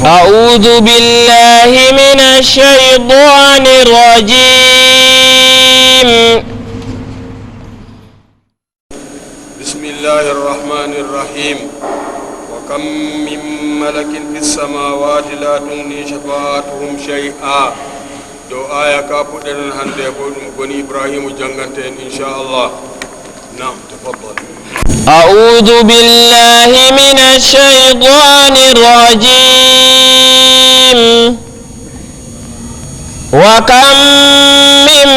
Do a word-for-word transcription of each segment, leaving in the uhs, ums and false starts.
أعوذ بالله من الشيطان الرجيم. بسم الله الرحمن الرحيم. وكم من ملك في السماوات لا تغني شفاعتهم شيئا. Ɗo aya ka puɗɗoɗen hande ko ɗum goni Ibrahimu jangante en, insha Allah. Naam, tafaddal. أعوذ بالله من الشيطان الرجيم. وكم من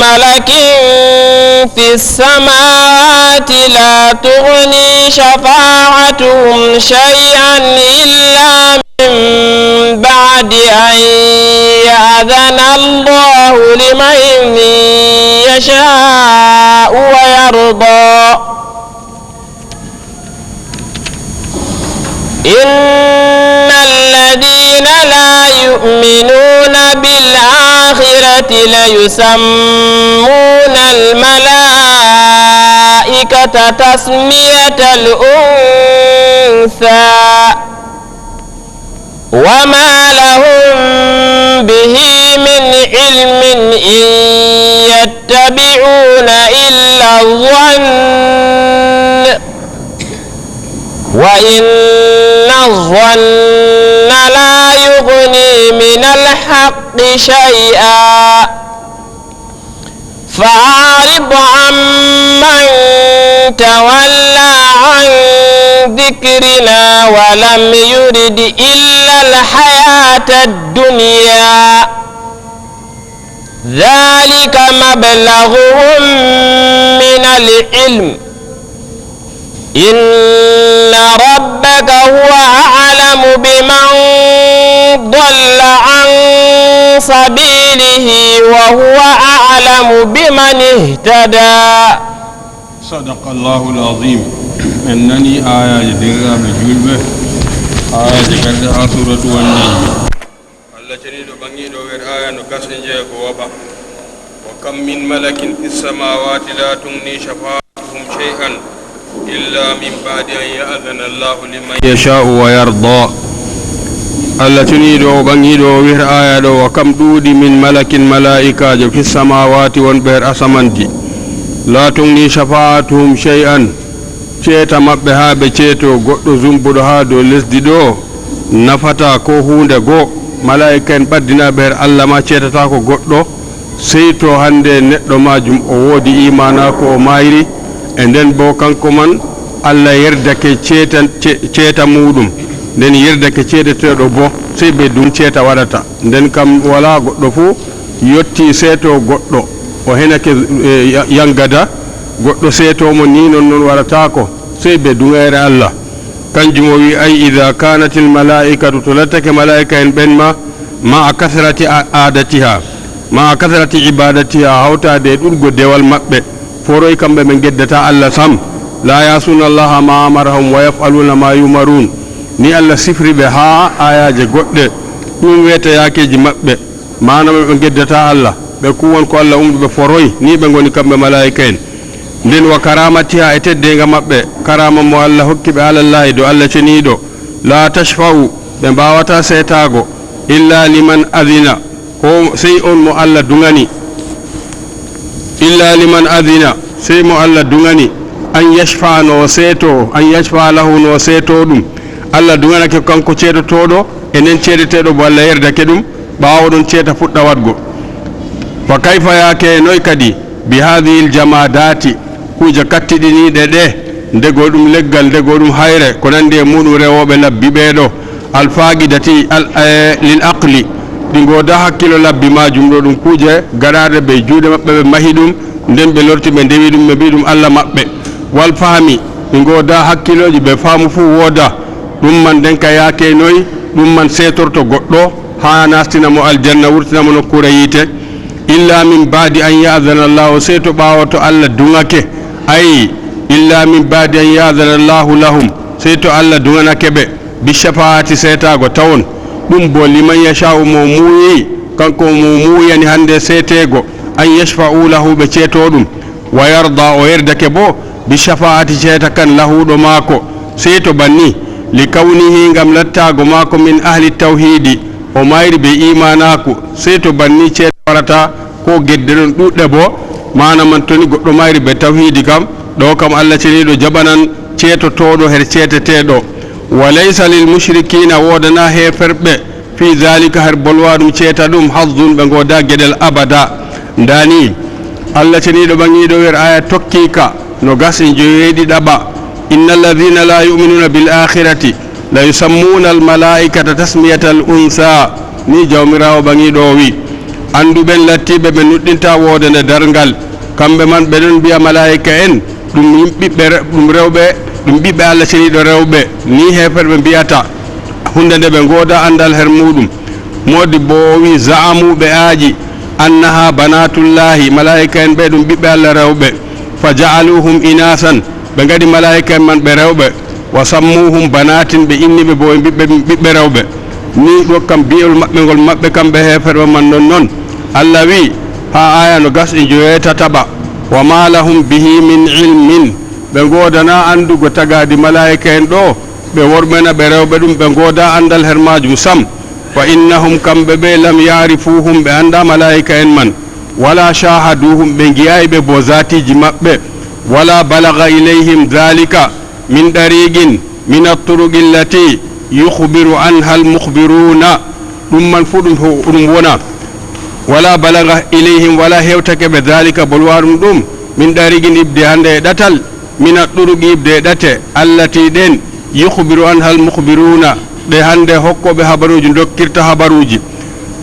ملك في السماوات لا تغني شفاعتهم شيئا إلا من بعد أن يأذن الله لمن يشاء ويرضى. إن الذين لا يؤمنون بالآخرة ليسمون الملائكة تسمية الأنثى وما لهم به من علم، إن يتبعون إلا الظن، وإن الظن لا يغني من الحق شيئا. فأعرض عمن تولى عن ذكرنا ولم يرد إلا الحياة الدنيا، ذلك مبلغهم من العلم، إن ربك هو أعلم بمن ضل عن سبيله وهو أعلم بمن اهتدى. صدق الله العظيم. En nani ayaji, derɗiraɓe julɓe, ayaji garɗe ha suratu Wan-Najmi. Allah ceniiɗo ɓangiiɗo wer aya no gas e jeego waɓa. وكم من ملك في السماوات لا تغني شفاعتهم شيئا إلا من بعد أن يأذن الله لمن يشاء ويرضى. Allah ceniiɗo o ɓangiiɗo o wiyata aya ɗo, وكم ɗuuɗi من ملك malaa'ikaajo في السماوات wonɓe her asamanji. لا تغني شفاعتهم شيئا. Ceeta maɓɓe haa ɓe ceeto goɗɗo zumbuɗo haa dow lesdi ɗo nafataa koo huunde goo. Malaa'ika'en ɓaddinaaɓe her Allah maa ceetataako goɗɗo, sey to hannde neɗɗo maajum o woodi iimaanaaku o maayri, e nden boo kanko man Allah yerdake ceeta, ce-, ceeta muuɗum, nden yerdake ceeteteeɗo boo, sey bee ɗum ceeta waɗata. Nden kam walaa goɗɗo fuu yottii seeto goɗɗo, o henake, e, ya-, yangada, goɗɗo seeto mo, nii non non warataako, sey bee duŋayre Allah. Kanjum o wi'i, أي إذا كانت الملائكة, to lattake malaa'ika'en ɓen maa, مع كثرة ع-، عادتها، مع كثرة عبادتها, hawtaade e ɗuuɗgo dewal maɓɓe, foroy kamɓe ɓe ngeddataa Allah sam. لا يعصون الله ما أمرهم ويفعلون ما يؤمرون. Ni Allah sifri ɓe haa ayaaje goɗɗe, ɗum weeta yaakeeji maɓɓe. Maana ɓe, ɓe ngeddataa Allah, ɓe kuuwan ko Allah umri ɓe foroy, ni ɓe ngoni kamɓe malaa'ika'en. Nden وكرامتها, e teddeenga maɓɓe, karaama mo Allah hokki ɓe على الله, dow Allah ceniiɗo. لا تشفع, ɓe mbaawataa seetaago, إلا لمن أذن, ko sey on mo Allah duŋani. إلا لمن أذن, sey mo Allah duŋani, أن يشفع, no o seeto, أن يشفع له, no o seeto ɗum. Allah duŋanake kanko ceetotooɗo, e nden ceeteteeɗo bo Allah yerdake ɗum, ɓaawo ɗon ceeta fuɗɗa waɗgo. فكيف, yaake noy kadi, بهذه الجمادات, kuuje kattiɗiniiɗe ɗe, ndego ɗum leggal, ndego ɗum hayre, ko nanndi e muuɗum rewooɓe labbi ɓee ɗo, الفاقدة ال-، eh, للعقل, ɗi ngoodaa hakkilo labbi maajum ɗo, ɗum kuuje gaɗaaɗe ɓe juuɗe maɓɓe ɓe mahi ɗum, nden ɓe lorti ɓe ndewi ɗum, ɓe mbi'i ɗum Allah maɓɓe. والفهم, ɗi ngoodaa hakkilooji, ɓe faamu fuu woodaa. Ɗum man nden ka yaake noy, ɗum man seetorto goɗɗo, haa nastina mo aljanna, wurtina mo nokkuure yiite. إلا من بعد أن يأذن الله, sey to ɓaawo to Allah duŋake. Ay, إلا من بعد أن يأذن الله لهم, sey to Allah duŋanake ɓe, بالشفاعة, seetaago tawon. Ɗum bo, لمن يشاء, mo muuyi, kanko mo muuyani hande seeteego, أن يشفعوا له, ɓe ceeto ɗum. ويرضى, o yerdake bo, بالشفاعة, ceeta kan, له, ɗo maako. Sey to banni, Li kawnihi, ngam lattaago maako, min ahli tawhiidi, o mayri be iimaanaaku, sey to banni ceeta warata, ko gedde ɗon ɗuuɗɗe boo, maana man, to ni goɗɗo mayri be tawhiidi kam, ɗo kam Allah ceniiɗo jaɓanan ceetotooɗo her ceeteteeɗo. Wa laysa lil mushrikiina, woodana heeferɓe, fii daalika, her bolwa ɗum ceeta ɗum, hazzun, ɓe ngooda geɗel abada. Ndaa ni, Allah ceniiɗo ɓaŋiiɗo wer aaya tokkiika, no gas e njoweeɗiɗaɓa, inna alladhiina laa yu'minuuna bil aakhirati la yusammuuna al malaa'ikata tasmiyatal unsaa, ni Jawmiraawo ɓaŋiiɗo o wi'i. Annduɓe ɓen lattiiɓe ɓe nuɗɗinta woodande darŋgal, kamɓe man ɓe ɗon mbi'a malaa'ika en, ɗum yim-, ɓiɓɓe re-, ɗum rewɓe, ɗum ɓiɓɓe Allah ceniiɗo rewɓe, ni heeferɓe mbi'ata, huunde nde ɓe ngooda anndal her muuɗum. Moodibbo o wi'i, za'amu, ɓe aaƴi, annaha banaatullaahi, malaa'ika en ɓe ɗum ɓiɓɓe Allah rewɓe, fa ja'aluuhum inaasan, ɓe ngaɗi malaa'ika en man ɓe rewɓe, wa sammuuhum banaatin, ɓe inni ɓe boo ɓiɓɓe, ɓiɓɓe rewɓe. Ni ɗo kam bi'ol maɓɓe ngol maɓɓe kamɓe heeferɓe man non non. Allah wi'i, haa aaya no gas e njoweetataɓa, wa maa lahum bihi min ilmin, ɓe ngoodanaa anndugo tagaadi malaa'ika en ɗo, ɓe worɓe na ɓe rewɓe ɗum ɓe ngoodaa anndal her maajum sam. Fa innahum, kamɓe ɓe, lam ya'rifuuhum, ɓe anndaa malaa'ika en man, wala shaahaduuhum, ɓe ngi'aay ɓe boo zaatiiji maɓɓe, wala balaga ilayhim daalika min ɗariiqin min atturuqi allati yukhbiru anha almukhbiruuna, ɗum man fuu ɗum ho-, ɗum wona, wala balaga ilayhim, wala hewtake ɓe daalika bolwaɗum ɗum, min ɗariiqin, ibde hande e ɗatal, min atturuqi, ibde e ɗate, allati, ɗen, yukhbiru anha almukhbiruuna, ɗe hande hokkooɓe habaruuji dokkirta habaruuji.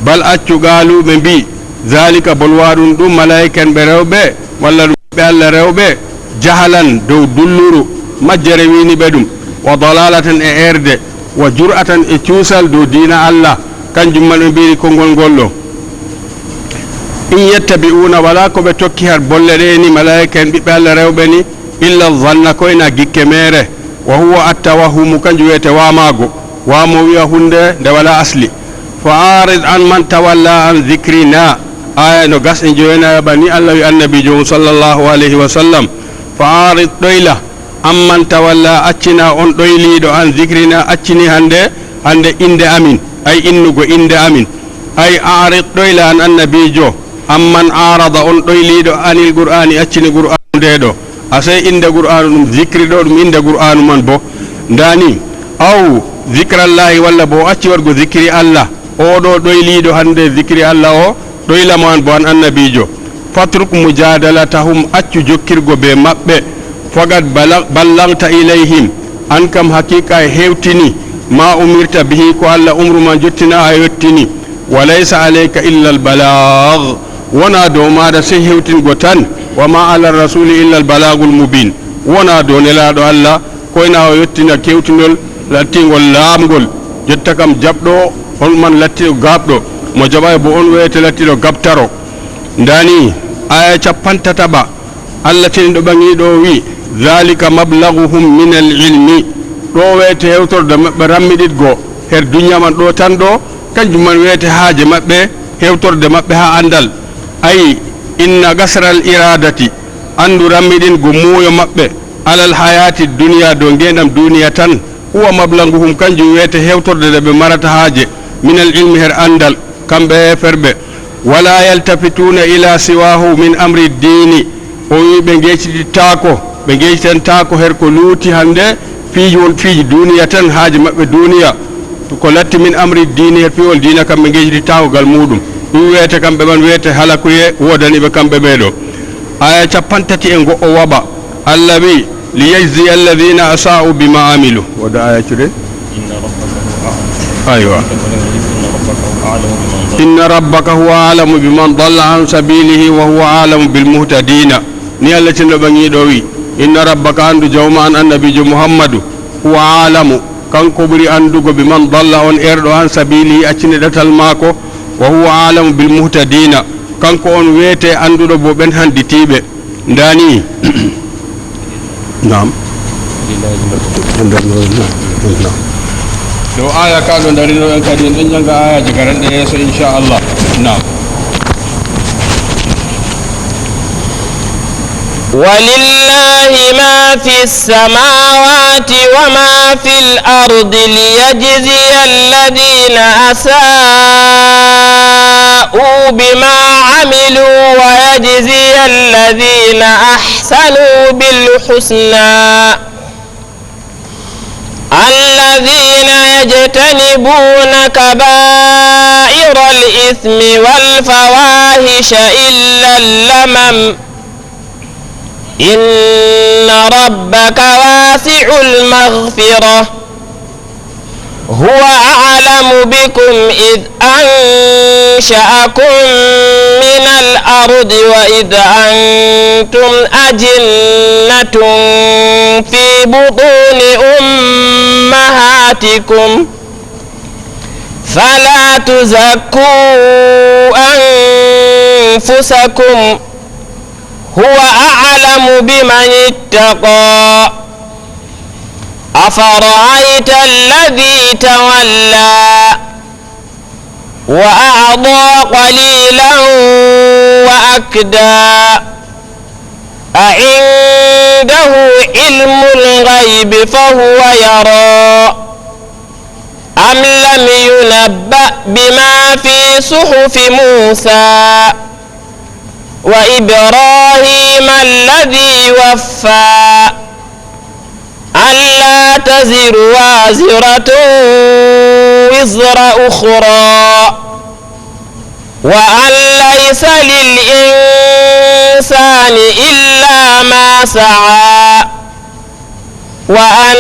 Bal, accu, qaalu, ɓe mbi'i, daalika, bolwaɗum ɗum, malaa'ika en ɓe rewɓe, walla ɗum ɓiɓɓe Allah rewɓe, jahalan, dow dulluru, majjere wi'ni ɓe ɗum, wa dalaalatan, e eerde, wa jur'atan, e cuusal dow diina Allah, kanjum man ɓe mbi'iri konngol ngol ɗo. In yattabi'uuna, walaa ko ɓe tokki har bolle ɗe ni malaa'ika en ɓiɓɓe Allah rewɓe ni, illa zanna, ko ina gikke meere, wa huwa attawahhumu, kanjum wi'ete waamaago, waamo wi'a huunde nde walaa asli. Fa a'rid an man tawalla an zikrina, aaya no gas e njowenayaɓa ni Allah wi'i annabiijo mum sallallahu alayhi wa sallam, fa a'rid, ɗoyla, an man tawalla, accina on ɗoyliiɗo, an zikrina, accini hande, hande innde amin, ay innugo innde amin. Ay a'rid, ɗoyla an annabiijo, an man a'rada, on ɗoyliiɗo, anil qur'aani, accini qur'aanu nde ɗo. Asey innde qur'aanu ɗum zikri ɗo, ɗum innde qur'aanu man bo. Ndaa ni, aw zikrallaahi, walla bo o acci waɗgo zikri Allah. Oo ɗo ɗoyliiɗo hande zikri Allah o, ɗoyla mo an bo an annabiijo. Fatruk mujaadalatahum, accu jokkirgo be maɓɓe. Faqad bala-, ballagta ilayhim, an kam haqiiqa a hewtini, ma umirta bihi, ko Allah umru ma jottina a yottini. Wa laysa alayka illa al-balaag, wonaa dow maaɗa sey hewtingo tan. Wa ma ala ar-rasuuli illa al-balaagul mubiin, wonaa dow nelaaɗo Allah ko ina o yottina kewtinol lattingol laamgol. Jotta kam jaɓɗo on man latti gaaɓɗo, mo jaɓaay bo on weete lattiɗo gaɓtaro. Ndaa ni, aaya cappanɗe tataɓa, Allah ceniiɗo ɓaŋiiɗo o wi'i, daalika mablaguhum minal ilmi. Ɗo weete hewtorde maɓɓe rammiɗitgo her duniya man ɗo tan ɗo, kanjum man weete haaje maɓɓe, hewtorde maɓɓe haa anndal. Ay, inna gasral iraadati, anndu rammiɗingo muuyo maɓɓe, alal hayaati duniya, dow ngeendam duniya tan, huwa mablaguhum, kanjum weete hewtorde nde ɓe marata haaje, minal ilmi, her anndal, kamɓe heeferɓe. Wala yaltafituuna ila siwahu min amri diini. O wi'i ɓe ngecitittaako, ɓe ngecitantako her ko luuti hande fiiji won fiiji duniya tan, haaje maɓɓe duniya. Ko latti min amri diini, her piwol diina kam ɓe ngecitittaako gal muuɗum. Ɗum weete kamɓe man weete halakuye woodani ɓe kamɓe ɓee ɗo. Aya cappanɗe tati e ngo'o waɓa. Allah wi'i, "Liyajziya alladhina asa'u bima amilu." Wada aya cuɗe. Aywa. "Inna rabbaka huwa a'lamu biman dalla an sabilihi wa huwa a'lamu bil muhtadina." Ni Allah tinno ɓaŋiiɗo wi'i, "Inna rabbaka," anndu jawma an annabiijo Muhammadu, "huwa a'lamu," kanko ɓuri anndugo, "biman dalla," on eerɗo, "an sabilihi," accini ɗatal maako, "wa huwa a'lamu bil muhtadina," kanko on weete annduɗo bo ɓen hannditiiɓe. Ndaa ni. Naam. Ɗo aya ka ɗo ndarino en kadi, en ɗon jannga ayaaje garanɗe yeeso, inchallah. Naam. ولله ما في السماوات وما في الأرض ليجزي الذين أساءوا بما عملوا ويجزي الذين أحسنوا بالحسنى. الذين يجتنبون كبائر الإثم والفواحش إلا اللمم، إن ربك واسع المغفرة، هو أعلم بكم إذ أنشأكم من الأرض وإذ أنتم أجنة في بطون أمهاتكم، فلا تزكوا أنفسكم، هو أعلم بمن اتقى. أفرأيت الذي تولى وأعطى قليلا وأكدى، أعنده علم الغيب فهو يرى، أم لم ينبأ بما في صحف موسى وإبراهيم الذي وفى، ألا تزر وازرة وزر أخرى، وأن ليس للإنسان إلا ما سعى، وأن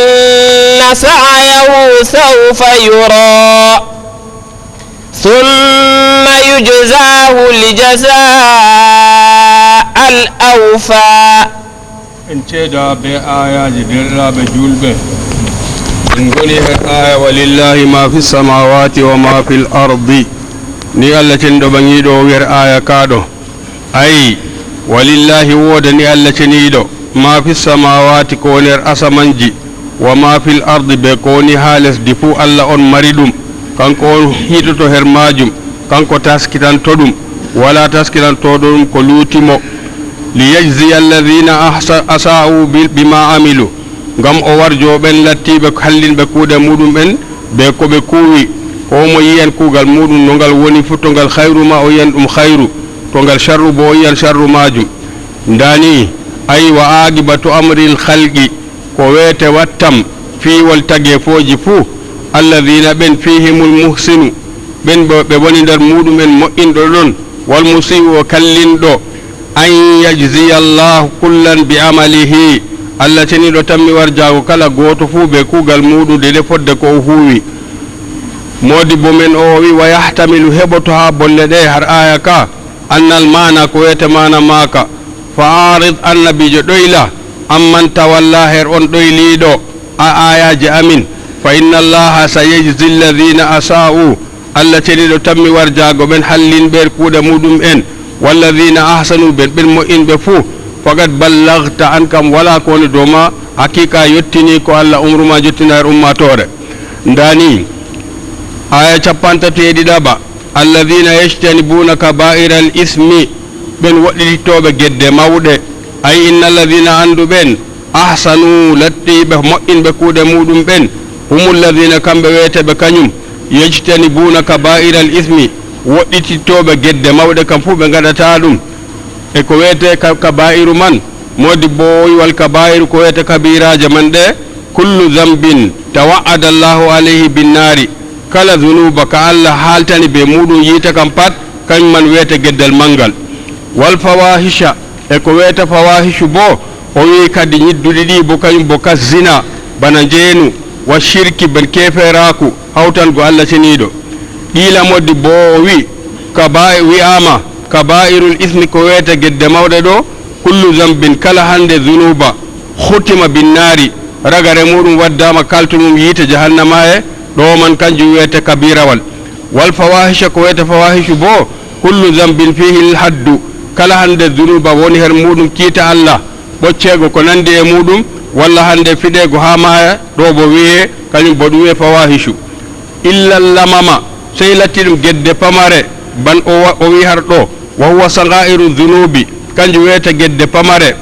سعيه سوف يرى، ثم يجزاه الجزاء الأوفى. En ceeda be aayaaji, deerɗiraaɓe juulɓe. En ngoni her aaya, "Walillahi ma fi samawati wa ma fil ardi." Ni Allah ceniɗo ɓaŋiiɗo o wi her aaya kaaɗo. Ay, "Walillahi woodani Allah ceniiɗo, ma fi samawati ko woni her asamanji, wa ma fil ardi be ko woni haa lesdi fuu Allah on mari ɗum. Kanko on hiitoto her maajum, kanko taskitanto ɗum, walaa taskitanto ɗum ko luuti mo." "Li yajziya alladhina ahsa-, asa'u bi-, bima amilu." Ngam o warjo ɓen lattiiɓe hallinɓe kuuɗe muɗum'en be ko ɓe kuuwi. Koo moy yi'an kuugal muɗum no ngal woni fuu, to ngal khayru ma o yi'an ɗum khayru, to ngal sharru bo o yi'an sharru maajum. Ndaa ni, ay wa aqibatu amril khalqi, ko weete wattam fiiwol tageefooji fuu, alladhina ɓen fihimul muhsinu, ɓen ɓe, ɓe woni nder muɗum'en mo'inɗo ɗon, wal musii'u o kallinɗo, an yajziya Allahu kullan bi amalihi, Allah ceniiɗo tammi warjaago kala gooto fuu be kuugal muuɗum, dede fodde ko o huuwi. Moodibbo men o, o wi, "Wa yahtamilu, heɓoto haa bolle ɗe har aaya ka, annal maana ko weete maana maaka, fa a'rid, annabiijo ɗoyla, amman tawalla, her on ɗoyliiɗo a aayaaje amin, fa inna Allaha sayajzi alladhina asa'u, Allah ceniiɗo tammi warjaago ɓen hallinɓe kuuɗe muɗum'en, walladhina ahsanu, ɓen ɓen mo'inɓe fuu, faqad ballaghta, an kam walaa ko woni dow ma, haqiiqa yottinii ko Allah umru ma jottina her ummaatoore." Ndaa ni, aaya cappantato e ɗiɗaɓa, "Alladhina yajtanibuna kaba'iral ismi," ɓen woɗɗitittooɓe gedde mawɗe. Ay, "Innal ladhina," anndu ɓen, "ahsanu," lattiiɓe mo'inɓe kuuɗe muɗum ɓen, "humul ladhina," kamɓe weeteɓe kañum, "yajtanibuna kaba'iral ismi," woɗɗitittooɓe gedde mawɗe kam fuu ɓe ngaɗataa ɗum. E ko weetee ka-, kaba'iru man, moodibbo o wi, "Wal kaba'iru," ko weetee kabiraaje man ɗe, "kullu dhanbin tawa'ada Allahu alayhi binnaari," kala zunuuba ka Allah haaltani be muuɗum yiite kam pat, kañum man weetee geddal manngal. "Wal fawahisha," e ko weetee fawahishu boo, o wi'i kadi nyidduɗi ɗi'i boo, kañum boo ka zina, bana njeenu, wa shirki, ben keeferaaku, hawtango Allah ceniiɗo. Ɗiila moodibbo o wi'i, kaba'i-, wi'aama, "Kaba'irul ismi," ko weetee gedde mawɗe ɗo, "kullu dhanbin," kala hande zunuuba, "khutima binnaari," ragare muuɗum waddaama kaltunum yiite jahannama e, ɗo man kanjum weetee kabirawal. "Wal fawahisha," ko weetee fawahishu boo, "kullu dhanbin fihil haddu," kala hande zunuuba woni her muuɗum kiita Allah, ɓocceego ko nandi e muuɗum, walla hande fiɗeego haa maaya, ɗo boo wi'ee kañum boo ɗum wi'ee fawahishu. "Illa lamama," sey latti ɗum gedde pamare, ban o wa-, o wi'i har ɗo, "wa huwa sagairu dhunubi," kanjum weetee gedde pamare.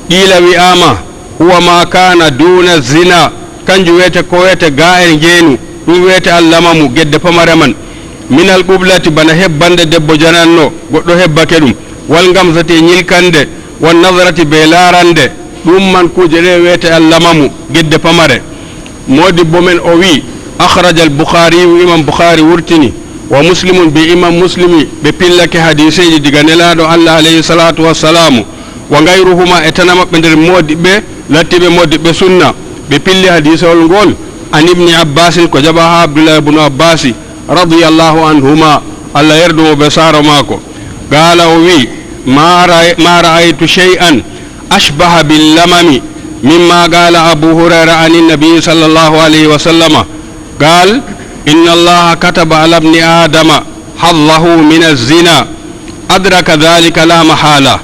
Qiila wi'aama, huwa ma kaana duuna zina, kanjum wiyete ko wiyete gaa'el njeenu, ɗum wiyete allamamu, gedde pamare man. Minal qublati, bana hebbande debbo jananno, goɗɗo hebbake ɗum, wal gamzati e ñilkande, wan nazrati be laarande, ɗum man kuuje ɗe wiyete allamamu, gedde pamare. Moodibbo men o wi'i, akhraja al-Bukhariyu, Imam Bukhari wurtini, wa Muslimun, be Imam Muslimi, ɓe pillake hadiiseeji diga Nelaaɗo Allah alayhi salaatu wassalamu, wa gayruhuma, e tana maɓɓe nder moodibɓe lattiiɓe moodibɓe sunna, ɓe pilli hadiisewol ngol, an Ibni Abbasin, ko jaɓa haa Abdullahi ibnu Abbasi, radiyallahu anhuma, Allah yerdu mo be saaro maako. Qaala, o wi'i, ma ra-, ma ra'aytu shay'an ashbaha bil lamami mimma qaala Abu Hurayra anin Nabi sallallahu alayhi wa sallama. Qaal, inna Allaha kataba ala ibni Adama haddahu min az-zina. Adraka dhalika la mahala.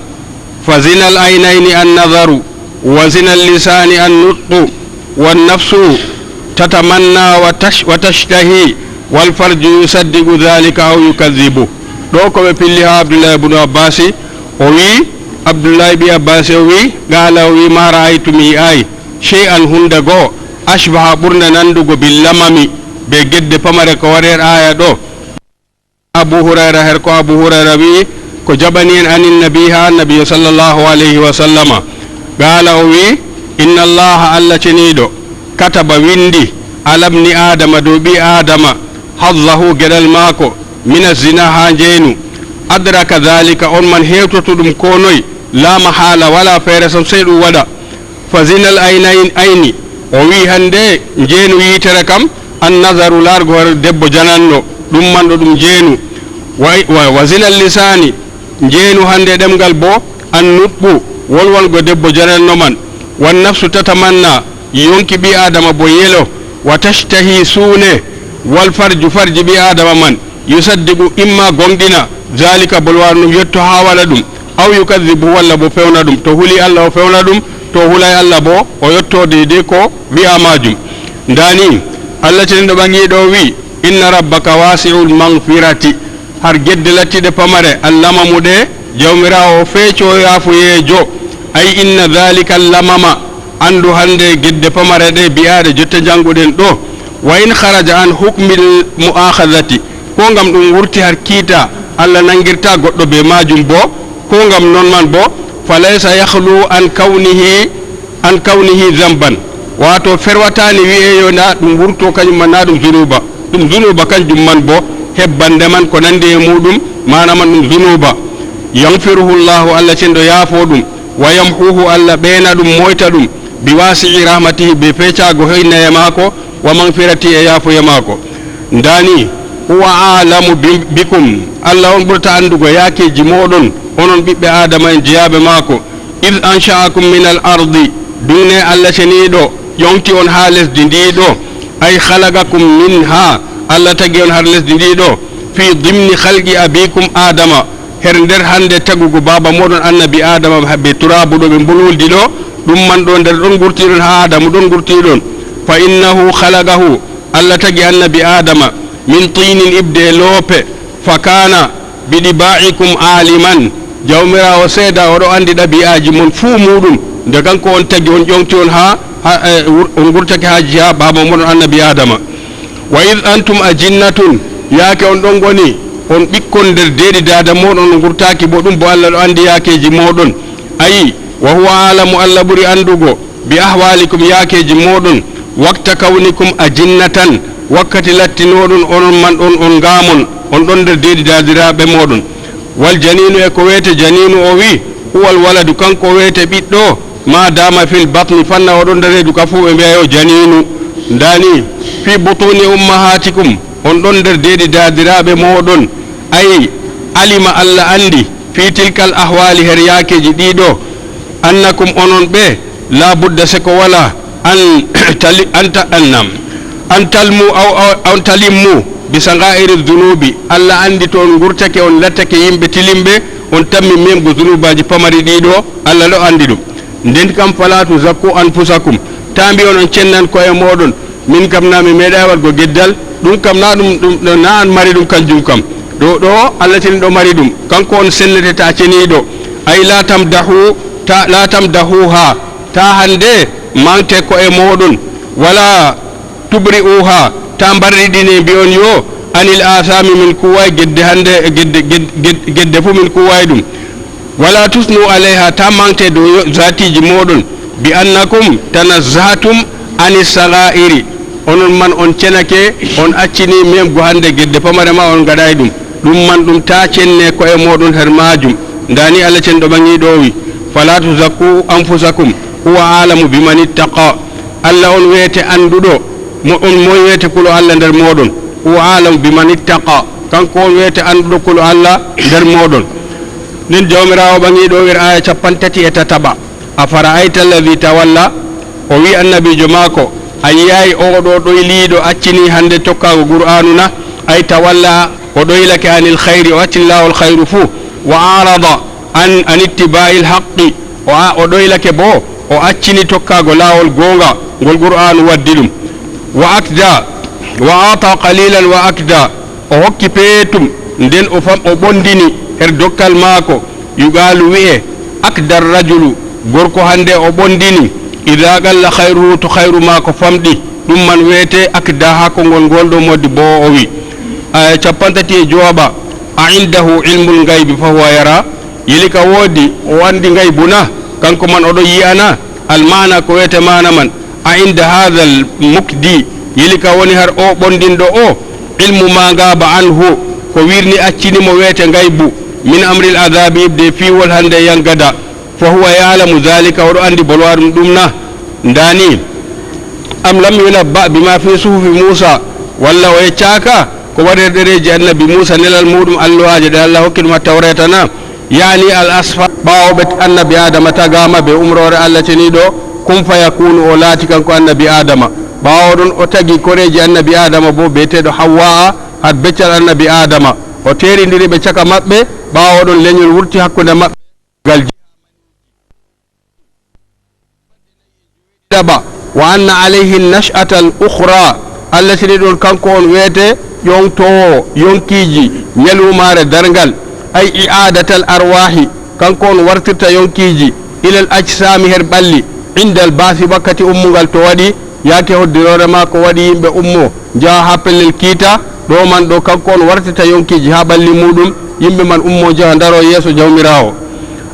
Fa zinal aynayni an-nazaru, wa zinal lisani an-nutqu, wan nafsu tatamanna wa tash-, wa tashtahi, wal farju yusaddiqu dhalika aw yukadhibu. Ɗo ko ɓe pilli haa Abdullahi ibnu Abbasi, o wi'i, Abdullahi ɓii Abbasi o wi'i, qaala o wi'i, ma ra'aytu, mi yi'aay, shay'an, huunde goo, ashbaha, ɓurnde nandugo, bil lamami, be gedde pamare ko waɗi nder aaya ɗo. Abu Hurayra, her ko Abu Hurayra wi'i, ko jaɓani en anin Nabi, haa Nabi sallallahu alayhi wa sallama. Qaala, o wi'i, inna Allaha, Allah ceniiɗo, kataba, windi, ala ibni Adama, dow ɓii Adama, haddahu, geɗal maako, mina zina, haa njeenu. Adraka dhalika, on man hewtoto ɗum ko noy, la mahala, wala feere sam, sey ɗum waɗa. Fa zinal aynayn-, ayni, o wi'i hande njeenu yiitere kam, an nazaru, laargo hoore debbo jananno, ɗum man ɗo ɗum njeenu. Wa, wa, wa zinal lisaani, njeenu hande ɗemngal bo, an nutqu, wolwango debbo jananno man. Wan nafsu tatamanna, yonki ɓii Aadama bo yelo, wa tashtahi, suune, wal farju, farji ɓii Aadama man, yusaddiqu, imma gomɗina, zalika, bolwaano ɗum, yetto haa waɗa ɗum, aw yukadhibu, walla bo fewna ɗum. To huli Allah o fewna ɗum, to hulay Allah bo o yotto deydey ko wi'a maajum. Ndaa ni, Allah ceniiɗo ɓaŋiiɗo o wi'i, inna rabbaka wasi'ul maghfirati, har gedde lattiiɗe pamare, allamamu ɗe, Jawmiraawo o feeco yaafoyeejo. Ay inna dhalika lamama, anndu hande gedde pamare ɗe bi'aaɗe jotta jannguɗen ɗo, wa in kharaja an hukmil mu'akhadhati, ko ngam ɗum wurti har kiita Allah nangirta goɗɗo be maajum bo, ko ngam non man bo, fa laysa yakhlu an kawnihi, an kawnihi dhanban, waato ferwataani wi'e yo ndaa ɗum wurto kañum man, naa ɗum zunuuba, ɗum zunuuba kañum man bo, hebbande man ko nanndi e muuɗum, maana man ɗum zunuuba. Yaghfiruhu Allahu, Allah ceniiɗo yaafo ɗum, wa yamhuhu, Allah ɓeena ɗum, moyta ɗum, bi wasi'i rahmatihi, be feecaago hoynnaye maako, wa maghfirati, e yaafoye maako. Ndaa ni, huwa a'lamu bi-, bikum, Allah on ɓurata anndugo yaakeeji mooɗon, onon ɓiɓɓe Aadama en jeyaaɓe maako. Id ansha'akum minal ardi, duŋne Allah ceniiɗo ƴoŋti on haa lesdi ndii ɗo, ay khalaqakum minha, Allah tagi on har lesdi ndii ɗo, fi dimni khalqi abikum Adama, her nder hande tagugo baaba mooɗon annabi Aadama be turaabu ɗo ɓe mbulwuldi ɗo, ɗum man ɗo nder ɗon ngurtiiɗon haa Aadamu ɗon ngurtiiɗon. Fa innahu khalaqahu, Allah tagi annabi Aadama, min tinin, iɓde e loope, fa kana bidiba'ikum aliman, Jawmiraawo seeda, oɗo anndi ɗabi'aaji mon fuu muuɗum, nde kanko on tagi on, ƴoŋti on haa, haa, eh, wur-, on ngurtake haa jiha baaba mon annabi Aadama. Wa id antum ajinnatun, yaake on ɗon ngoni on ɓikkon nder deeɗi daada mooɗon, on ngurtaaki bo ɗum, bo Allah ɗo anndi yaakeeji mooɗon. Ayi, wa huwa a'lamu, Allah ɓuri anndugo, bi ahwalikum, yaakeeji mooɗon, waqta kawnikum ajinnatan, wakkati lattinooɗon onon man ɗon on ngaamon, on ɗon nder deeɗi daadiraaɓe mooɗon. Wal janiinu, e ko wiyete janiinu, o wi'i, huwal waladu, kanko o wiyete ɓiɗɗo, ma dama fil batni, fanna o ɗon nder reedu ka fuu ɓe mbi'a yo janiinu. Ndaa ni, fi butuni ummahatikum, on ɗon nder deeɗi daadiraaɓe mooɗon. Ayi, alima, Allah anndi, fi tilkal ahwali, her yaakeeji ɗii ɗo, annakum, onon ɓe, la budda, seko wala, an tali-, an ta-, annam, an talmu, aw, aw, an talimmu, bi sagairi dhunubi. Allah anndi to on ngurtake, on lattake yimɓe tilimɓe, on tammi memgo zunubaaji pamari ɗii ɗo, Allah ɗo anndi ɗum. Nden kam, fala tuzakku anfusakum, taa mbi'on on cennan ko'e mooɗon, min kam na mi meeɗaay waɗgo geddal, ɗum kam na ɗum, ɗum, ɗum na an mari ɗum kanjum kam. Ɗo, ɗo Allah ceniiɗo mari ɗum, kanko on sennete taa ceniiɗo. Ay la tamdahu Ta, la tamdahuha, ta hande mangte ko'e moɗon, wala tubri'uha, ta mbarriɗine mbi'on yo anil athami min kuway gedde hande, gedde, gedde, gedde, gedde fu min kuway ɗum. Wala tusnu alayha, ta mangte dow yo, zatiji moɗon, bi annakum tanazzahatum anis sagha'iri, onon man on cenake, on accini memgo hande gedde pamare ma on ngaɗay ɗum. Ɗum man ɗum ta cenne ko'e moɗon her majum. Ndani Allah cenɗo ɓaŋiiɗo o wi, fala tuzakku anfusakum, huwa a'lamu biman ittaqa. Allah on weete annduɗo, mo on moy weete kulo Allah nder moɗon. Huwa a'lamu biman ittaqa. Kanko on weete annduɗo kulo Allah nder moɗon. Nden Jawmiraawo ɓaŋiiɗo o wi aya cappanɗe tati e tataɓa. Afara'ayta alladhi tawalla, o wi annabiijo maako, a yi'aay oo ɗo ɗoyliiɗo accini hande tokkaago Qur'aanu na? Ay tawalla, o ɗoylake anil khayri, o accini laawol khayru fuu. Wa a'rada an, an ittiba'il haqqi, o a, o ɗoylake boo, o accini tokkaago laawol goonga ngol Qur'aanu waddi ɗum. Wa akda, wa a'ta qalilan wa akda, o hokki peetum, nden o fam, o ɓondini her dokkal maako. Yuqaalu wi'e, akdar rajulu, gorko hande o ɓondini, idaa qalla khayruhu, to khayru maako famɗi, ɗum man weete akda haa konngol ngol ɗo modibbo o wi. Aya cappanɗe tati e jowaɓa, a indahu ilmul ngaybi fa huwa yara, yeli ka woodi o anndi ngaybu na, kanko man o ɗon yi'a na? Al maana ko weete maana man, a inda haadal mukdi, yeli ka woni har o ɓondinɗo o, ilmu ma ngaaba anhu, ko wirni accini mo weete ngaybu, min amril adaabi ibde fiiwol hande yangada, fa huwa ya'lamu dhalika, o ɗo anndi bolwaɗum ɗum na? Ndani, am lam yunabba bima fi suhufi Musa, walla o yeccaaka ko woni her ɗereeji annabi Musa, nelal muɗum alluwaaje ɗe Allah hokki ɗum ha Tawreeta na? Yaani al asfa, ɓaawo ɓe annabi Adama tagaama be umroore Allah ceniiɗo, kun fayakunu, o laati kanko annabi Adama. Ɓaawo ɗon o tagi koreeji annabi Adama bo, bi'eteeɗo Hawwa'a, har beccal annabi Adama. O teerindiri ɓe caka maɓɓe, ɓaawo ɗon lenyol wurti hakkunde maɓɓe. Gal ɗiɗaɓa, wa anna alayhi nash'atal ukhra, Allah sini ɗon kanko on weete ƴoŋtoowo yonkiiji ñalumaare darngal, ay i'adatal arwahi, kanko on wartirta yonkiiji ilal ajsami her ɓalli, indal ba'si, wakkati ummungal to waɗi, yaake hoddiroore ma ko waɗi yimɓe ummo, njaha ha pellel kiita, ɗo man ɗo kanko on wartirta yonkiiji ha ɓalli muɗum, yimɓe man ummo njaha ndaro yeeso Jawmiraawo.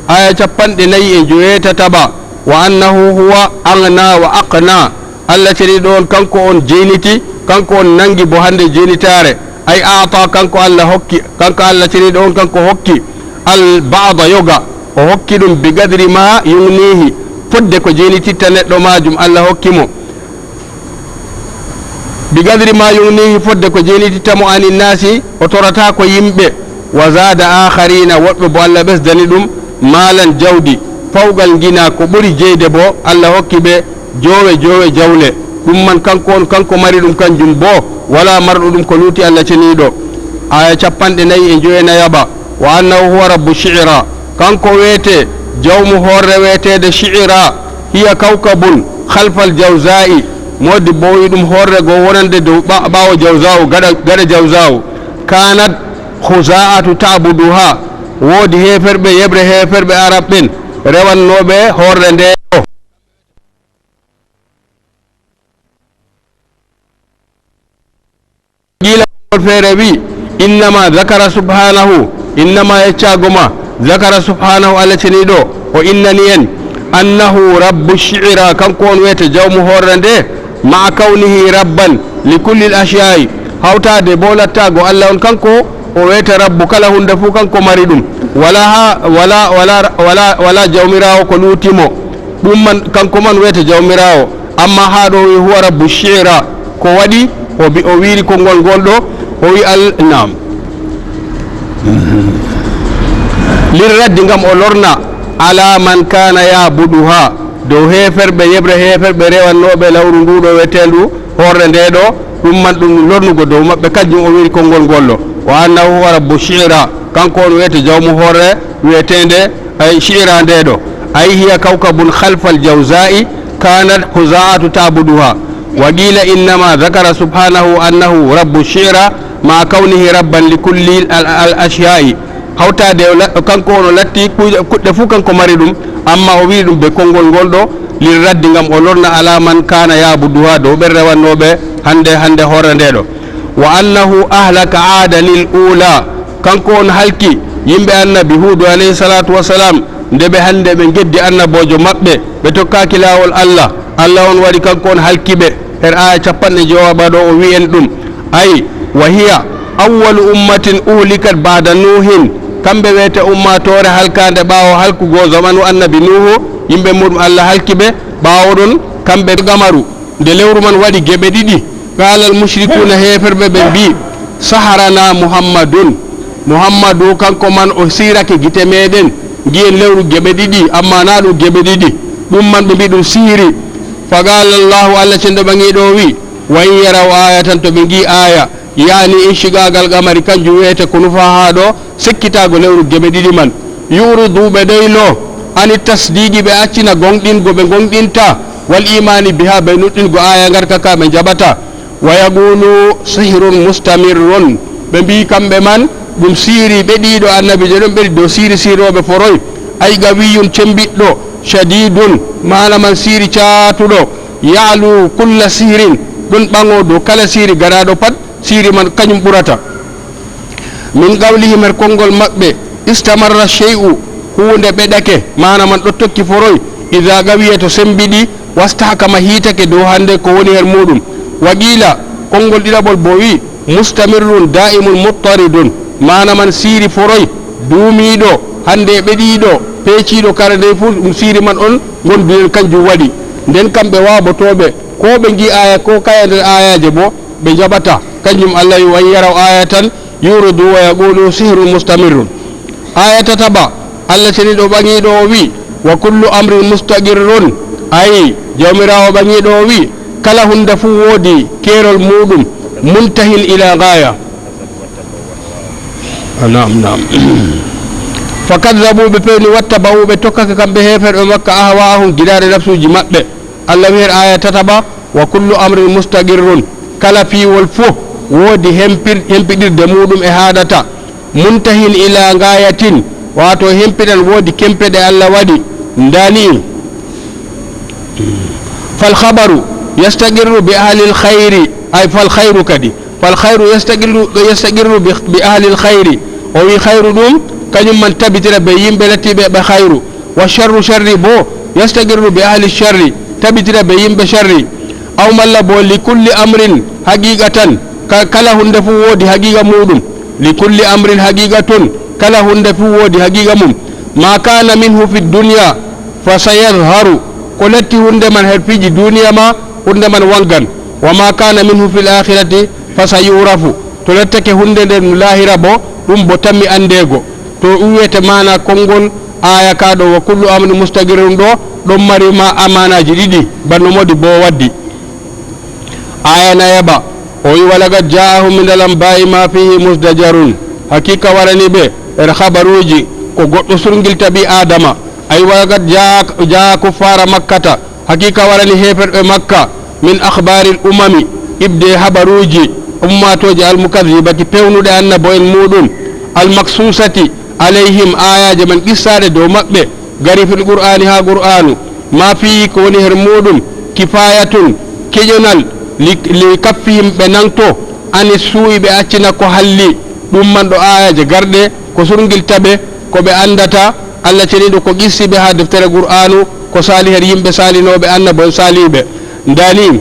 Aya cappanɗe nayi e joweetataɓa, wa annahu huwa aghna wa aqna. Allah ceniɗo on, kanko on jeyniti, kanko on nangi bo hande jeynitaare. Ay a'ta, kanko Allah hokki, kanko Allah ceniɗo on, kanko hokki al ba'da yoga, o hokki ɗum bi qadri ma yugnihi, fodde ko jeynititta neɗɗo majum, Allah hokki mo. Bi qadri ma yugnihi, fodde ko jeynititta mo, anin nasi, o torata ko yimɓe. Wa zada akharina, woɗɓe bo Allah ɓesdani ɗum, malan, jawdi, fawqal gina, ko ɓuri jeyde bo Allah hokki ɓe, joowe joowe jawle. Ɗum man kanko on, kanko mari ɗum kanjum bo, wala marɗo ɗum ko luuti Allah ceniɗo. Aya cappanɗe nayi e jowenayaɓa. Wa annahu huwa rabbu shi'ra, kanko weete jawmu horre weeteede Shi'ra. Hiya kawkabun khalfal jawza'i, modibbo wi ɗum horre go wonande dow ɓa-, ɓaawo jawza'u, gaɗa, gaɗa jawza'u. Kanat khuza'atu ta'buduha, woodi heeferɓe, yeɓre heeferɓe Arab ɓen rewannooɓe horre nde ɗo. Qiila, konngol feere wi, innama zakara subhanahu, innama yeccaago ma, zakara subhanahu, Allah ceniɗo o innani en, annahu rabbu shi'ra, kanko on weete jawmu horre nde, ma'a kawnihi rabban li kulli al-ashya'i, hawtaade bo lattaago Allah on kanko o weete rabbu, kala hunde fuu kanko mari ɗum, wala ha, wala, wala, wala, wala jawmiraawo ko luuti mo. Ɗum man, kanko man weete jawmiraawo, amma haa ɗo wi huwa rabbu shi'ra, ko waɗi o bi-, o wiiri konngol ngol ɗo, o wi al-, naam. Lirraddi, ngam o lorna, ala man kana ya'buduha, dow heeferɓe, yeɓre heeferɓe rewannooɓe lawru ndu ɗo weteendu horre nde ɗo, ɗum man ɗum lornugo dow maɓɓe, kanjum o wiiri konngol ngol ɗo. Wa annahu huwa rabbu shi'ra, kanko on weete jawmu horre wi'eteende, ay, shi'ra nde ɗo. Ay hiya kawkabun khalfal jawza'i kanat khuza'atu ta'buduha. Wa qila innama dhakara subhanahu annahu rabbu shi'ra ma'a kawnihi rabban li kulli al, al ashya'i. Hawtaade o la-, kanko on o latti kuuɗe, kuɗɗe fuu kanko mari ɗum, amma o wi'i ɗum be konngol ngol ɗo, lil raddi, ngam o lorna ala man kana ya'buduha, dow ɓen rewannooɓe hannde, hannde hoore nde ɗo. Wa annahu ahlaka adanil ula, kanko on halki yimɓe annabi Huudu alayhi salatu wassalam, nde ɓe hannde ɓe geddi annaboojo maɓɓe, ɓe tokkaaki laawol Allah, Allah on waɗi kanko on halki ɓe. Her aya cappanɗe njowaɓa ɗo o wi'i en ɗum, ay, wa hiya awwalu ummatin uhlikat ba'da Nuhin, kamɓe wiyete ummaatoore halkaande ɓaawo halkugo zamanu annabi Nuhu, yimɓe muɗum Allah halki ɓe, ɓaawo ɗon kamɓe gamaru. Nde lewru man waɗi geɓe ɗiɗi, qala al mushrikuna, heeferɓe ɓe mbi'i, saharana Muhammadun, Muhammadu kanko man o siirake gite meɗen, ngi'en lewru geɓe ɗiɗi, amma na ɗum geɓe ɗiɗi, ɗum man ɓe mbi'i ɗum sihiri. Fa qala Allahu, Allah cenɗo ɓaŋiiɗo o wi'i, wa in yaraw ayatan, to ɓe ngi'i aya, yani inshigaagal qamari, kanjum wiyete ko nufa haa ɗo, sekkitaago lewru geɓe ɗiɗi man. Yu'ridu, ɓe ɗoylo, ani tasdiqi, ɓe accina goŋɗingo ɓe goŋɗinta, wal imani biha, ɓe nuɗɗingo aya ngarka ka ɓe njaɓata. Wa yaqulu sihrun mustamirrun, ɓe mbi'i kamɓe man ɗum siiri ɓeɗiiɗo, annabiijo ɗon ɓeɗi dow siiri siirooɓe foroy, ay qawiyun cembiɗɗo, shadidun, maana man siiri caatuɗo, ya'lu kulla sihrin, ɗon ɓaŋo dow kala siiri gaɗaaɗo pat, siiri man kañum ɓurata. Min qawlihim, her konngol maɓɓe, istamarra shay'u, huunde ɓeɗake, maana man ɗo tokki foroy, idha qawiya, to sembiɗi, wastahkama, hiitake dow hande ko woni her muɗum. Wa qila, konngol ɗiɗaɓol bo wi, mustamirrun da'imun muttaridun, maana man siiri foroy, duumiiɗo, hande e ɓeɗiiɗo, peeciiɗo kala ndey fu, ɗum siiri man on ngonduɗen kanjum waɗi. Nden kamɓe waabotooɓe, ko ɓe ngi aya, ko kaya nder ayaje bo, ɓe njaɓata. Kanjum Allah wi, wa in yaraw ayatan yuridu wa yaqulu sihrun mustamirrun. Aya tataɓa, Allah ceniɗo ɓaŋiiɗo o wi, wa kullu amrin mustaqirrun, ayi, Jawmiraawo ɓaŋiiɗo o wi, kala hunde fuu woodi keerol muuɗum, muntahin ila gaya. Ah, naam, naam. Fakaddabu, ɓe pewni, wattaba'u, ɓe tokkake kamɓe heeferɓe Makka, ahwa'ahum, giɗaaɗe nafsuuji maɓɓe. Allah wi her aya tataɓa, wa kullu amrin mustaqirrun, kala piiwol fuu woodi hempir-, hempiɗirde muuɗum e haaɗata, muntahin ila gayatin, waato hempiɗan woodi kempe ɗe Allah waɗi. Ndani, fal khabaru yastaqirru bi ahlil khayri, ay fal khayru kadi, fal khayru yastaqirru, yastaqirru bi, bi ahlil khayri, o wi khayru ɗum, kañum man tabitira be yimɓe lattiɓe ɓe khayru. Wa sharru, sharri bo, yastaqirru bi ahli sharri, tabitira be yimɓe sharri. Aw malla bo, li kulli amrin haqiqatan, ka-, kala hunde fuu woodi haqiqa muuɗum. Li kulli amrin haqiqatun, kala hunde fuu woodi haqiqa mum. Ma kana minhu fi dunya fa sayadharu, ko latti hunde man her piiji duniya ma, hunde man wangan. Wa ma kana minhu fil akhirati fa sayurafu, to lattake hunde nden lahira bo, ɗum bo tammi andego. To ɗum wiyete maana konngol aya ka ɗo, wa kullu amrin mustaqirrun ɗo, ɗon mari ma-, amaanaji ɗiɗi, banno modi bo waddi. Aya nayaɓa, o wi, "Walaqad ja'ahum min al-anba'i ma fihi muzdajarun." Hakika warani ɓe er habaruji ko goɗɗo surngilta ɓi Adama. Ay, "Walaqad ja'a, ja'a kuffara Makkata." Hakika warani heeferɓe Makka, min akhbaril umami, ibde habaruji ummatooje almukazzibati, pewnuɗe annabo'en muɗum, almaksusati alayhim, ayaje man qissaɗe dow maɓɓe, gari fil qur'ani, ha qur'anu, ma fihi, ko woni her muɗum, kifayatun, keƴonal, li, li kaffihim, ɓe nangto, ani su'i, ɓe accina ko halli, ɗum man ɗo ayaje garɗe, ko surngilta ɓe, ko ɓe andata, Allah ceniɗo ko qissi ɓe ha deftere qur'anu, ko sali her yimɓe salinooɓe, annabo'en saliiɓe. Ndani,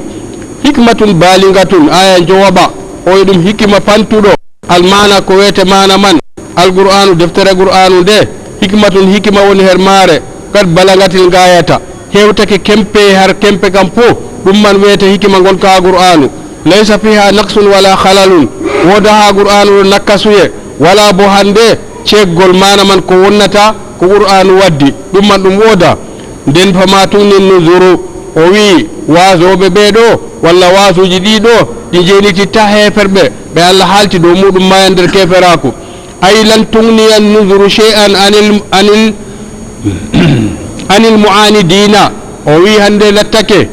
hikmatun balingatun, aya njowaɓa, o e ɗum hikima fantuɗo. Almana ko wete mana man, alqur'anu, deftere qur'anu nde, hikmatun, hikima woni her mare, kad balangatil gayata, hewtake kempe, har kempe kam fof, ɗum man wete hikima gonka ha qur'anu. Laysa fiha naqsun wala khalalun, woda ha qur'anu ɗo nakkasuye, wala bo hande ceeggol mana man ko wonnata ko qur'anu waddi, ɗum man ɗum woda. Nden fama tugni nuzuru, o wi'i, waazoɓe ɓe ɗo, walla waazuji ɗi ɗo, ɗi jeenititta heeferɓe, ɓe Allah haalti dow muɗum maya nder keeferaku. Ay lan tugniya nuzuru shay'an anil, anil, anil mu'anidina. O wi'i hande lattake,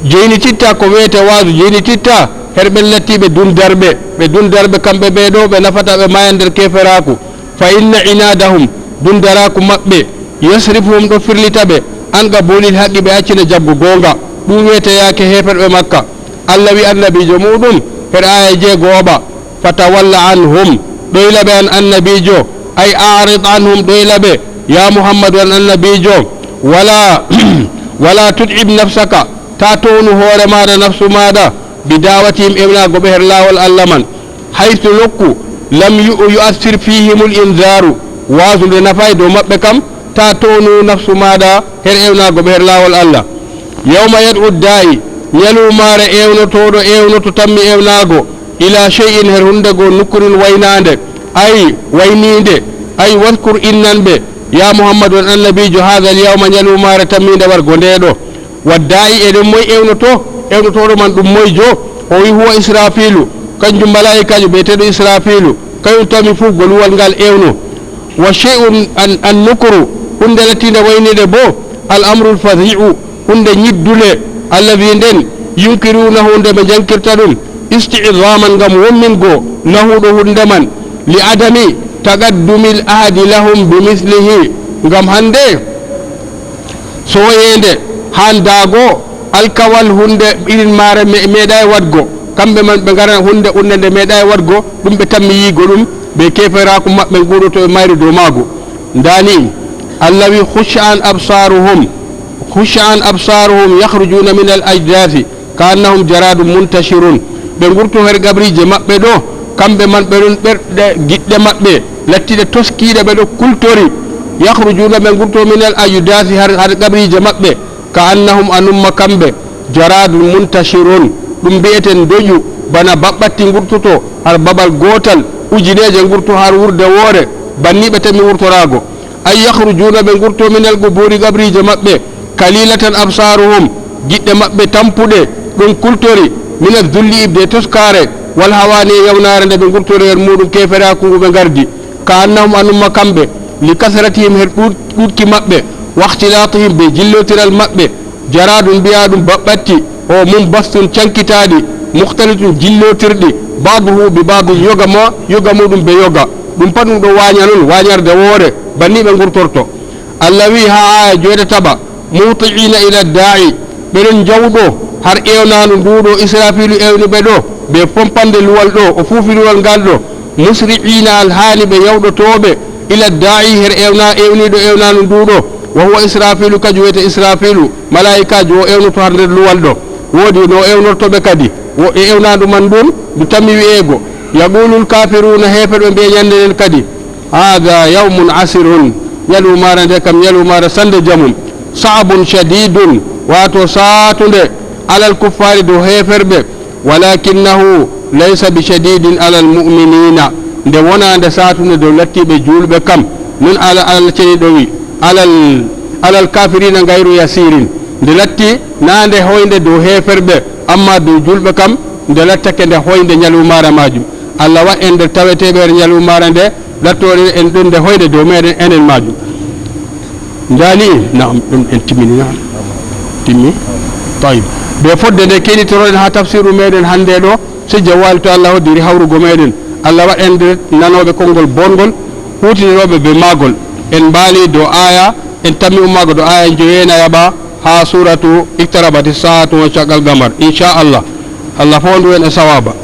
jeenititta ko wiyete waazu, jeenititta her ɓen lattiɓe dundarɓe, ɓe dundarɓe kamɓe ɓe ɗo, ɓe nafata ɓe maya nder keeferaku. Fa inna inadahum, dundaraaku maɓɓe, yasrifuhum, ɗo firlita ɓe, an qabulil haqqi, ɓe accina jaɓgo goonga. Ɗum weeteyaake heeferɓe Makka. Allah wi' annabiijo muuɗum her aaya jeego oɓa, "Fatawalla anhum, ɗoyla ɓe an annabiijo, ay a'rid anhum, ɗoyla ɓe, ya Muhammadu an annabiijo, wala, wala tut'ib nafsaka, ta townu hoore maaɗa, nafsu maaɗa, bi da'watihim, ewnaago ɓe her laawol Allah man." Haythu, nokku, lam yu-, yu'assir fihimul inzaaru, waazu nde nafaay dow maɓɓe kam, ta townu nafsu maaɗa her ewnaago ɓe her laawol Allah. Yawma yad'u daa'i, ñaluumaare ewnotooɗo ewnoto tammi ewnaago, ila shay'in, her hunnde goo, nukrin, waynaande, ay, wayniinde, ay, wadhkur, innan ɓe, ya Muhammadu, on annabiijo, haadha al yawma, ñaluumaare tammiinde wargo ndee ɗoo. Wa daa'i, eɗen moy ewnoto? Ewnotooɗo man ɗum moyjo? O wi, "Huwa Israfilu, kanjum malaa'ikaajo bi'eteeɗo Israfilu, kayum tammi fuu goluwal ngal ewno." Wa shay'un an, an nukru, hunnde lattiinde wayniinde boo, al amrul fadhi'u, hunnde nyiddunde, alladhi, nden, yunkirunahu, nde ɓe njankirta ɗum, isti'dhaman, ngam wommingo nahuɗo hunnde man, li adami taqaddumil ahdi lahum bi mislihi, ngam hannde soyeende haa ndaago alkawal hunnde irin maare me-, meeɗaay waɗgo. Kamɓe man ɓe ngara hunnde, hunnde nde meeɗaay waɗgo, ɗum ɓe tammi yiigo ɗum, be keeferaaku maɓɓe nguuɗo to ɓe mayri dow maago. Ndaa ni, Allah wi, "Khush'an absaruhum, khush'an absaruhum yakhrujuuna min al ajdaathi ka annahum jaradun muntashirun." Ɓe ngurto her gabriije maɓɓe ɗo, kamɓe man ɓe ɗon ɓerɗe giɗɗe maɓɓe lattiɗe toskiiɗe, ɓe ɗo kultori. Yakhrujuuna, ɓe ngurto min al ajdaathi har, har gabriije maɓɓe, ka annahum, anumma kamɓe, jaradun muntashirun, ɗum mbi'eten doƴu, bana baɓɓatti ngurtoto har babal gootal, ujineeje ngurto har wurde woore, banni ɓe tammi wurtoraago. Ay yakhrujuuna, ɓe ngurto min al quburi, gabriije maɓɓe, kalilatan absaruhum, giɗɗe maɓɓe tampuɗe ɗon kultori, min az-zulli, ibde toskaare, wal hawaani, e yawnaare nde ɓe ngurtori her muuɗum, keeferaaku ngu ɓe ngardi. Ka annahum, anumma kamɓe, li kasratihim, her ɗuuɗ-, ɗuuɗki maɓɓe, wa ikhtilatihim, be jillotiral maɓɓe, jaradun, mbi'aɗum baɓɓatti, o munbastun, cankitaaɗi, mukhtalitun, jillotirɗi, ba'duhu bi ba'din, yoga ma, yoga muuɗum be yoga. Ɗum pat ɗum ɗo waanya non, waanyarde woore, banni ɓe ngurtorto. Allah wi haa aaya joweetataɓa, "Muhti'ina ila daa'i," ɓe ɗon njawɗo har ewnaandu ndu ɗo Israfilu ewni ɓe ɗo, be pompande luwal ɗo, o fuufi luwal ngal ɗo, "musri'ina," alhaali ɓe yawɗotooɓe, "ila daa'i," her ewna-, ewniiɗo ewnaandu ndu ɗo, "wa huwa Israfilu," kanjum wiyetee Israfilu, malaa'ikaajo o ewnoto har nder luwal ɗo. Woodi no o ewnorto ɓe kadi, wo e ewnaandu man ndun, ndu tammi wi'eego, "Yaqulul kafiruna," heeferɓe mbi'a nyannde nden kadi, "Haadha yawmun asirun," ñaluumaare nde kam ñaluumaare sannde jamum, "sa'bun shadidun," waato saatunde, "alal kuffaari," dow heeferɓe, "walakinnahu laysa bi shadidin alal mu'minina," nde wonaa nde saatunde dow lattiiɓe juulɓe kam, non ala, Allah ceniiɗo wi, "alal, alal kafirina gayru yasirin," nde latti naa nde hoynde dow heeferɓe, amma dow juulɓe kam nde lattake nde hoynde ñaluumaare maajum. Allah wa en nder taweteeɓe nder ñaluumaare nde, lattoore en ɗon nde hoyde dow meɗen enen majum. Ndani, na'am, ɗum en timmini, na'am. Timmi? Tayyib. Be fodde nde keɗitoroɗen ha tafsiru meɗen hande ɗo, sejja wali to Allah hoddiri hawrugo meɗen. Allah waɗa en nder nanoɓe konngol bongol, hutinirooɓe be maagol. En mbaali dow aya, en tammi ummaago dow aya njowenayaɓa ha suratu Iqtarabati sa'atu wa shaqqal qamar. Insha Allah. Allah fondu en e sawaba.